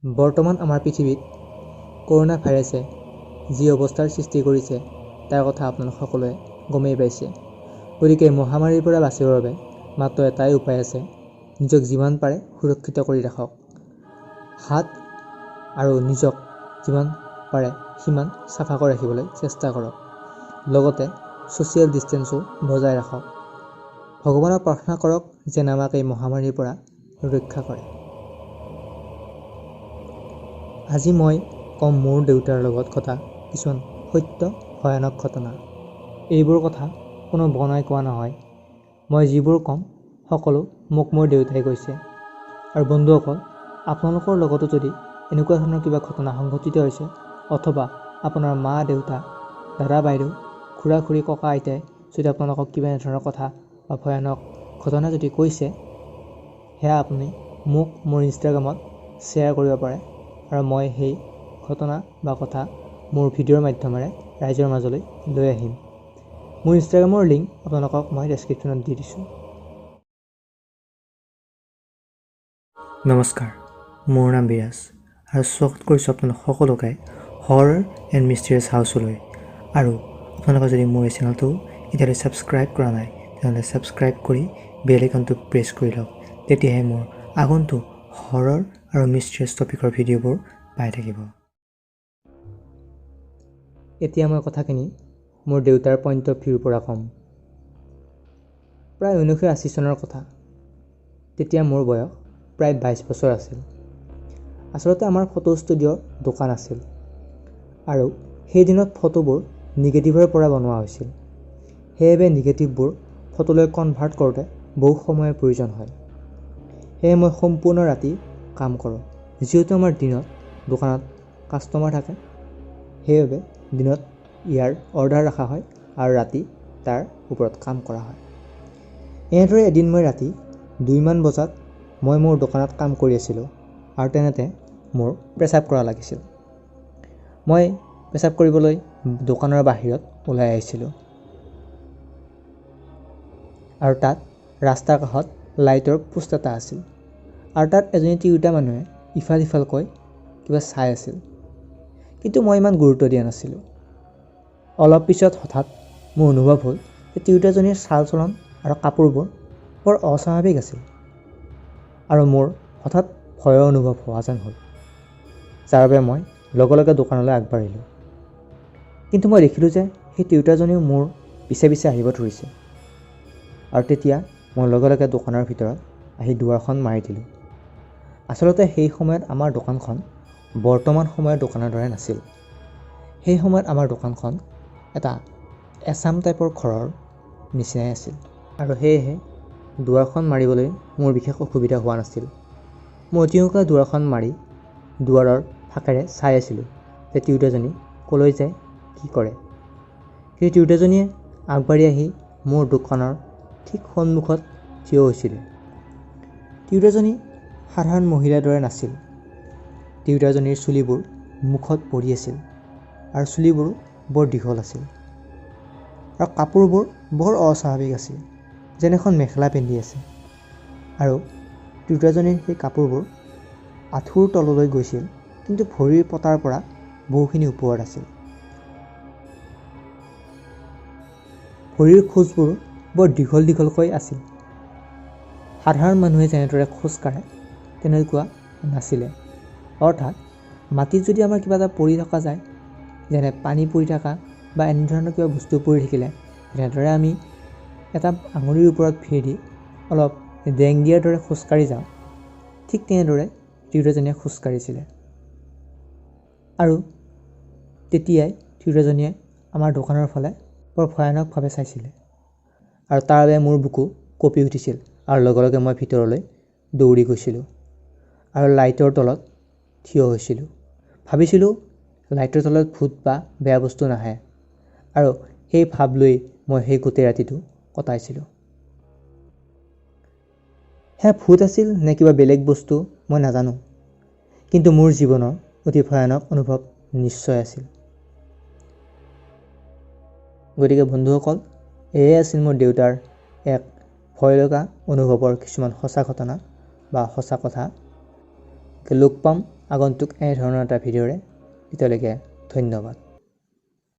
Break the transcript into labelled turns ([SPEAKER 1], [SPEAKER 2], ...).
[SPEAKER 1] বৰ্তমান আমাৰ পৃথিৱীত কৰোণা ভাইৰাছে যি অৱস্থাৰ সৃষ্টি কৰিছে তাৰ কথা আপোনালোক সকলোৱে গমেই পাইছে। গতিকে মহামাৰীৰ পৰা বাচিবৰ বাবে মাত্ৰ এটাই উপায় আছে, নিজক যিমান পাৰে সুৰক্ষিত কৰি ৰাখক। হাত আৰু নিজক যিমান পাৰে সিমান চাফা কৰি ৰাখিবলৈ চেষ্টা কৰক, লগতে ছ'চিয়েল ডিষ্টেঞ্চো বজাই ৰাখক। ভগৱানক প্ৰাৰ্থনা কৰক যেন আমাক এই মহামাৰীৰ পৰা ৰক্ষা কৰে। আজি মই ক'ম মোৰ দেউতাৰ লগত ঘটা কিছুমান সত্য ভয়ানক ঘটনা। এইবোৰ কথা কোনো বনাই কোৱা নহয়, মই যিবোৰ ক'ম সকলো মোক মোৰ দেউতাই কৈছে। আৰু বন্ধুসকল, আপোনালোকৰ লগতো যদি এনেকুৱা ধৰণৰ কিবা ঘটনা সংঘটিত হৈছে অথবা আপোনাৰ মা দেউতা, দাদা বাইদেউ, খুৰা খুৰী, ককা আইতাই যদি আপোনালোকক কিবা এনেধৰণৰ কথা বা ভয়ানক ঘটনা যদি কৈছে, সেয়া আপুনি মোক মোৰ ইনষ্টাগ্ৰামত শ্বেয়াৰ কৰিব পাৰে আৰু মই সেই ঘটনা বা কথা মোৰ ভিডিঅ'ৰ মাধ্যমেৰে ৰাইজৰ মাজলৈ লৈ আহিম। মোৰ ইনষ্টাগ্ৰামৰ লিংক আপোনালোকক মই ডেছক্ৰিপশ্যনত দি দিছোঁ। নমস্কাৰ, মোৰ নাম বিৰাজ আৰু স্বাগত কৰিছোঁ আপোনালোক সকলোকে হৰৰ এণ্ড মিষ্টেৰিয়াছ হাউচলৈ। আৰু আপোনালোকে যদি মোৰ এই চেনেলটো এতিয়ালৈ ছাবস্ক্ৰাইব কৰা নাই, তেনেহ'লে ছাবস্ক্ৰাইব কৰি বেল আইকনটো প্ৰেছ কৰি লওক, তেতিয়াহে মোৰ আগন্তুক হৰৰ আৰু মিষ্টেৰিয়াছ টপিকৰ ভিডিঅ'বোৰ পাই থাকিব। এতিয়া মই কথাখিনি মোৰ দেউতাৰ পইণ্ট অফ ভিউৰ পৰা ক'ম। প্ৰায় 1980 চনৰ কথা। তেতিয়া মোৰ বয়স প্ৰায় 22 বছৰ আছিল। আচলতে আমাৰ ফটো ষ্টুডিঅ'ৰ দোকান আছিল আৰু সেই দিনত ফটোবোৰ নিগেটিভৰ পৰা বনোৱা হৈছিল। সেইবাবে নিগেটিভবোৰ ফটোলৈ কনভাৰ্ট কৰোঁতে বহু সময়ৰ প্ৰয়োজন হয়। সেয়ে মই সম্পূৰ্ণ ৰাতি কাম কৰোঁ। যিহেতু আমাৰ দিনত দোকানত কাষ্টমাৰ থাকে, সেইবাবে দিনত ইয়াৰ অৰ্ডাৰ ৰখা হয় আৰু ৰাতি তাৰ ওপৰত কাম কৰা হয়। এনেদৰে এদিন মই ৰাতি 2মান বজাত মই মোৰ দোকানত কাম কৰি আছিলোঁ আৰু তেনেতে মোৰ পেচাব কৰা লাগিছিল। মই পেচাব কৰিবলৈ দোকানৰ বাহিৰত ওলাই আহিছিলোঁ আৰু তাত ৰাস্তাৰ কাষত লাইটৰ পোষ্ট এটা আছিল আৰু তাত এজনী তিৰোতা মানুহে ইফাল সিফালকৈ কিবা চাই আছিল, কিন্তু মই ইমান গুৰুত্ব দিয়া নাছিলোঁ। অলপ পিছত হঠাৎ মোৰ অনুভৱ হ'ল যে তিৰোতাজনীৰ চাল চলন আৰু কাপোৰবোৰ বৰ অস্বাভাৱিক আছিল আৰু মোৰ হঠাৎ ভয়ৰ অনুভৱ হোৱা যেন হ'ল, যাৰ বাবে মই লগে লগে দোকানলৈ আগবাঢ়িলোঁ। কিন্তু মই দেখিলোঁ যে সেই তিৰোতাজনীও মোৰ পিছে পিছে আহিব ধৰিছে আৰু তেতিয়া মই লগে লগে দোকানৰ ভিতৰত আহি দুৱাৰখন মাৰি দিলোঁ। আচলতে সেই সময়ত আমাৰ দোকানখন বৰ্তমান সময়ৰ দোকানৰ দৰে নাছিল। সেই সময়ত আমাৰ দোকানখন এটা এছাম টাইপৰ ঘৰৰ নিচিনাই আছিল আৰু সেয়েহে দুৱাৰখন মাৰিবলৈ মোৰ বিশেষ অসুবিধা হোৱা নাছিল। মই অতি সোনকালে দুৱাৰখন মাৰি দুৱাৰৰ ফাঁকেৰে চাই আছিলোঁ যে তিৰোতাজনী ক'লৈ যায়, কি কৰে। কিন্তু তিৰোতাজনীয়ে আগবাঢ়ি আহি মোৰ দোকানৰ ঠিক সন্মুখত থিয় হৈছিলে। তিৰোতাজনী সাধাৰণ মহিলাৰ দৰে নাছিল। তিৰোতাজনীৰ চুলিবোৰ মুখত পৰি আছিল আৰু চুলিবোৰো বৰ দীঘল আছিল আৰু কাপোৰবোৰ বৰ অস্বাভাৱিক আছিল, যেন এখন মেখেলা পিন্ধি আছে। আৰু তিৰোতাজনীৰ সেই কাপোৰবোৰ আঁঠুৰ তললৈ গৈছিল, কিন্তু ভৰিৰ পতাৰ পৰা বহুখিনি ওপৰত আছিল। ভৰিৰ খোজবোৰো বৰ দীঘল দীঘলকৈ আছিল। সাধাৰণ মানুহে যেনেদৰে খোজ কাঢ়ে তেনেকুৱা নাছিলে। অৰ্থাৎ মাটিত যদি আমাৰ কিবা এটা পৰি থকা যায়, যেনে পানী পৰি থকা বা এনেধৰণৰ কিবা বস্তু পৰি থাকিলে, তেনেদৰে আমি এটা আঙুলিৰ ওপৰত ভিৰ দি অলপ ডেং দিয়াৰ দৰে খোজকাঢ়ি যাওঁ, ঠিক তেনেদৰে তিৰোতাজনীয়ে খোজকাঢ়িছিলে। আৰু তেতিয়াই তিৰোতাজনীয়ে আমাৰ দোকানৰ ফালে বৰ ভয়ানকভাৱে চাইছিলে আৰু তাৰ বাবে মোৰ বুকু কঁপি উঠিছিল আৰু লগে লগে মই ভিতৰলৈ দৌৰি গৈছিলোঁ আৰু লাইটৰ তলত থিয় হৈছিলোঁ। ভাবিছিলোঁ লাইটৰ তলত ভূত বা বেয়া বস্তু নাহে আৰু সেই ভাৱ লৈ মই সেই গোটেই ৰাতিটো কটাইছিলোঁ। সেয়া ভূত আছিল নে কিবা বেলেগ বস্তু মই নাজানো, কিন্তু মোৰ জীৱনৰ অতি ভয়ানক অনুভৱ নিশ্চয় আছিল। গতিকে বন্ধুসকল, এয়ে আছিল মোৰ দেউতাৰ এক ভয় লগা অনুভৱৰ কিছুমান সঁচা ঘটনা বা সঁচা কথা। লগ পাম আগন্তুক এনেধৰণৰ এটা ভিডিঅ'ৰে। তেতিয়ালৈকে ধন্যবাদ।